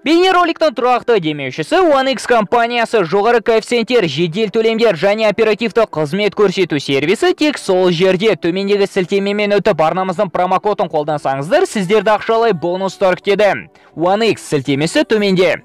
Бейнероликтің тұрақты демеушісі OneX компаниясы. Жоғары коэффициенттер, жедел төлемдер және оперативті қызмет көрсету сервисі тек сол жерде. Төмендегі сілтемемен өтіп, арнамыздың промокодын қолдансаңыздар, сіздерді ақшалай бонустар күтеді. OneX сілтемесі төменде.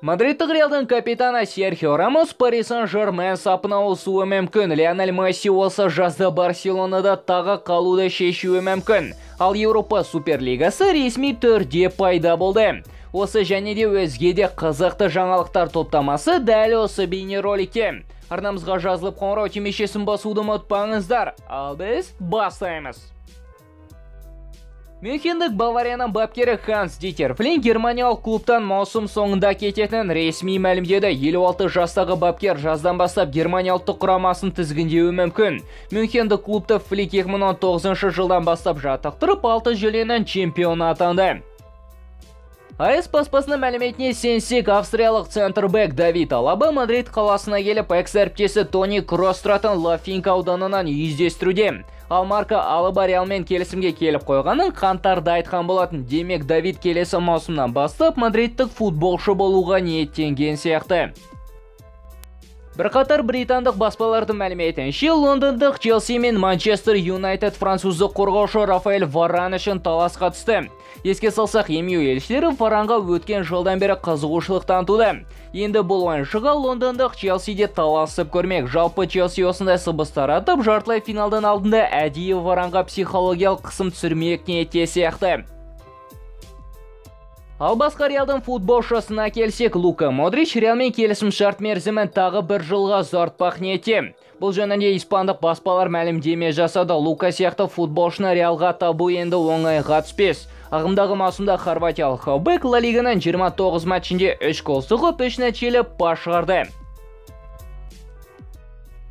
Мадридтік Реалдың капитаны Серхио Рамос Пари Сен-Жермен сапына ауысуы мүмкін. Лионель Месси осы жазда Барселонада тағы қалуды шешуі мүмкін. Ал Еуропа Суперлигасы ресми түрде пайда болды. Осы және де өзге де қызықты жаңалықтар топтамасы дәл осы бейнероликте. Арнамызға жазылып, қоңырау түймешесін басуды ұмытпаңыздар. Ал біз бастаймыз. Мюнхендік Баварияның бапкері Ханс Дитер Флик германиялық клубтан маусым соңында кететінін ресми мәлімдеді. 56 жастағы бапкер жаздан бастап Германия ұлттық құрамасын тізгіндеуі мүмкін. Мюнхендік клубты Флик 2019 жылдан бастап жаттықтырып, 6 жүлденің чемпионы атанды. АС баспасының мәліметіне сенсек, австриялық центрбек Давид Алаба Мадрид қаласына келіп, экс-әріптесі Тони Кросс тұратын Ла Финка ауданынан іздестіруде. Ал Марко Алаба Реалмен келісімге келіп қойғанын қаңтарда айтқан болатын. Демек, Давид келесі маусымнан бастап мадридтік футболшы болуға ниеттенген сияқты. Бірқатар британдық баспалардың мәліметінше, лондондық Челси мен Манчестер Юнайтед француздық қорғаушы Рафаэль Варан үшін таласқа түсті. Еске салсақ, МЮ елшілері Варанға өткен жылдан бері қызығушылық танытуда. Енді бұл ойыншыға лондондық Челсиде таласып көрмек. Жалпы Челси осындай сыбыс таратып, жартылай финалдан алдында әдейі Варанға психологиялық қысым түсірмек ниетте сияқты. Ал басқа Реалдың футболшысына келсек, Лука Модрич Реалмен келісімшарт мерзімін тағы бір жылға ұзартпақ ниетте. Бұл жөнінде испандық баспалар мәлімдеме жасады. Лука сияқты футболшыны Реалға табу енді оңайға түспес. Ағымдағы маусымда хорватиялық хавбек Ла Лиганың 29 матчінде 3 гол соғып, 3 нәтижелі пас шығарды.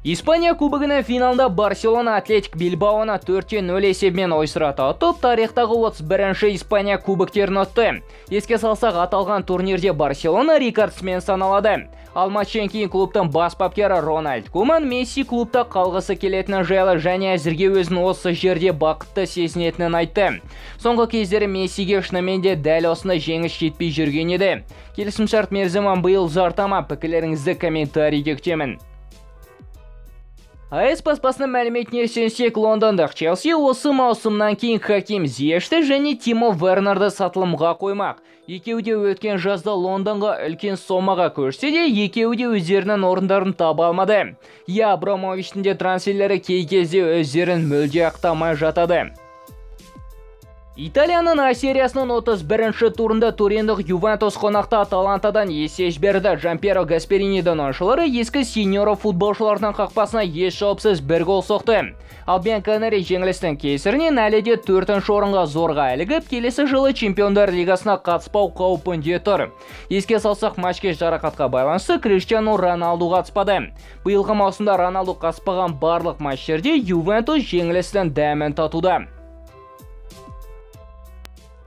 Испания кубогының финалында Барселона Атлетик Бильбаоны 4-0 есебімен ойсырата ұтып, тарихтағы 31-ші Испания кубоктерін ұтты. Еске салсақ, аталған турнирде Барселона рекордсмен саналады. Ал матчтен кейін клубтың бас бапкері Рональд Куман Месси клубта қалғысы келетіні жайлы және әзірге өзін осы жерде бақытты сезінетінін айтты. Соңғы кездері Мессиге шынымен де дәл осындай жеңіс жетпей жүрген еді. Келісімшарт мерзімін биыл ұзарта ма? Пікірлеріңізді комментарийде күтемін. АС баспасының мәліметіне сенсек, лондондық Челси осы маусымнан кейін Хаким Зиешті және Тимо Вернерді сатылымға қоймақ. Екеуі де өткен жазда Лондонға үлкен сомаға көшсе де, екеуі де өздерінің орындарын таба алмады. Я Абрамовичтің де трансферлері кей кезде өздерін мүлде ақтамай жатады. Италияның А сериясының 31-ші турында туриндық Ювентус қонақта Аталантадан есе жіберді. Джампьеро Гасперинидің ойыншылары ескі сеньоро футболшыларының қақпасына еш жауапсыз бір гол соқты. Ал Бьянконери жеңілістің кесірінен әлі де 4-ші орынға зорға ілігіп, келесі жылы Чемпиондар лигасына қатыспау қаупінде тұр. Еске салсақ, матчке жарақатқа байланысты Криштиану Роналду қатыспады. Биылғы маусымда Роналду қатыспаған барлық матчтерде Ювентус жеңілістің дәмін татуда.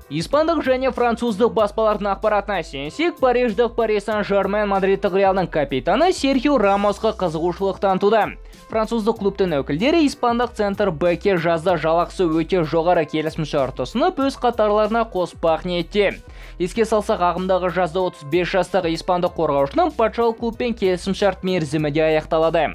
Испандық және француздық баспалардың ақпаратына сенсек, Париждік Пари Сен-Жермен Мадридтік Реалдың капитаны Серхио Рамосқа қызығушылық танытуда. Француздық клубтың өкілдері испандық центр-бекке жазда жалақысы өте жоғары келісімшарт ұсынып, өз қатарларына қоспақ ниетте. Еске салсақ, ағымдағы жазда 35 жастағы испандық қорғаушының патшалық клубпен келісімшарт мерзімі де аяқталады.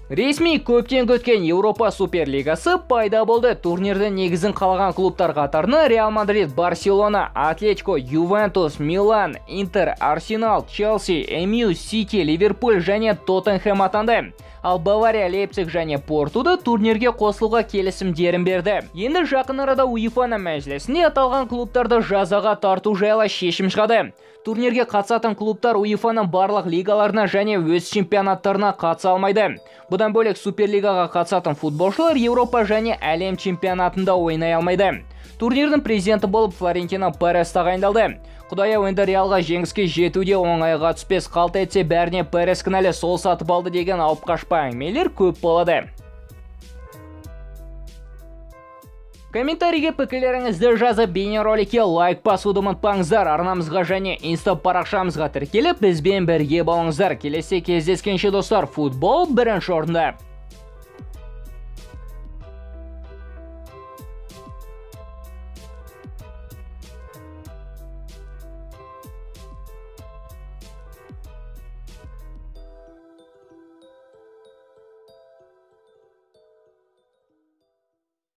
Ресми көптен күткен Еуропа Суперлигасы пайда болды. Турнирдің негізін қалаған клубтар қатарына Реал Мадрид, Барселона, Атлетико, Ювентус, Милан, Интер, Арсенал, Челси, МЮ, Сити, Ливерпуль және Тоттенхэм атанды. Ал Бавария, Лейпциг және Портуды турнирге қосылуға келісімдерін берді. Енді жақын арада УЕФА-ның мәжілісінде аталған клубтарды жазаға тарту жайлы шешім шығады. Турнирге қатысатын клубтар УЕФА-ның барлық лигаларына және өз чемпионаттарына қатыса алмайды. Бұдан бөлек Суперлигаға қатысатын футболшылар Еуропа және әлем чемпионатында ойнай алмайды. Турнирдің президенті болып Флорентино Перес тағайындалды. Құдай-ау, енді Реалға жеңіске жетуде оңайға түспес. Қалт етсе бәріне Перес кінәлі, сол сатып алды деген алып қашпа әңгімелер көп болады. Комментарийге пікірлеріңізді жазып, бейнероликке лайк басуды ұмытпаңыздар. Арнамызға және инста парақшамызға тіркеліп, бізбен бірге болыңыздар. Келесі кездескенше, достар, футбол бірінші орында.